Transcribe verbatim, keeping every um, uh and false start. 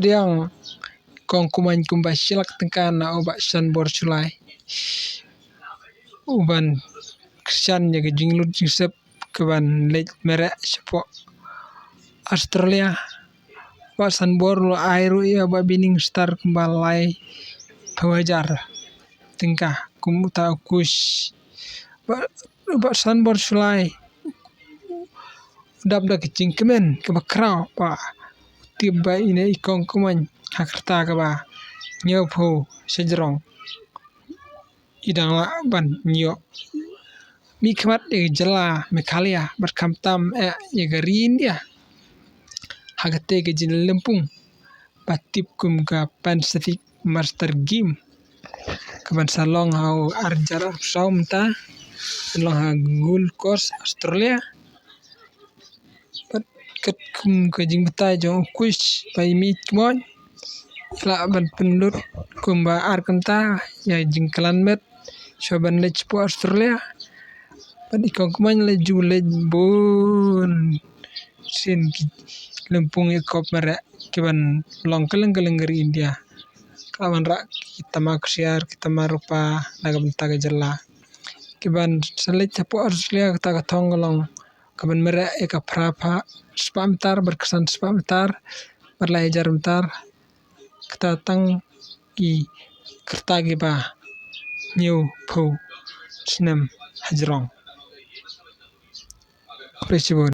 Pdiang kong kumne kumba shi lak tyngka na u Bah Sanbor Shullai, uban kyrshan ïa ka jinglut jingsep kaban leit mareh shapoh Australia. Bah Sanbor u la ai ruh ïa Bah Binning Star kumba laiphew hajar tyngka kum uta u coach. Bah, Bah Sanbor Shullai u dap da ka jingkmen kaba khraw ba u tip ba ine i kong kumne ha ka rta kaba hynñiewphew sha jrong i dang lah ban ïoh mihkhmat ïa ka jylla Meghalaya bad khamtam eh ïa ka ri India ha katei ka jinglympung ba tip kum ka Pacific Master Game, kaban sa long ha u ar hajar arphew saw mynta, long ha Gold Coast, Australia. Bad katkum ka jingbatai jong u coach ba i mih kmon, i lah ban pynlut kumba ar kynta ïa jingklan met shuwa ban leit shapoh Australia. Bad i kong kumne la ju leit bun sien ki lympung ïakop mareh kiban long kylleng kylleng ka ri India. Ka lah ban rah ki tama ksiar, ki tama rupa na ka bynta ka jylla. Kiban sa leit hapoh Australia, kata ka thong ka long kaban mareh ïa ka phra spah meter bad ka san spah meter bad lai hajar meter. Kata tang ki rta kiba hynñiewphew snem ha jrong. Khublei shibun.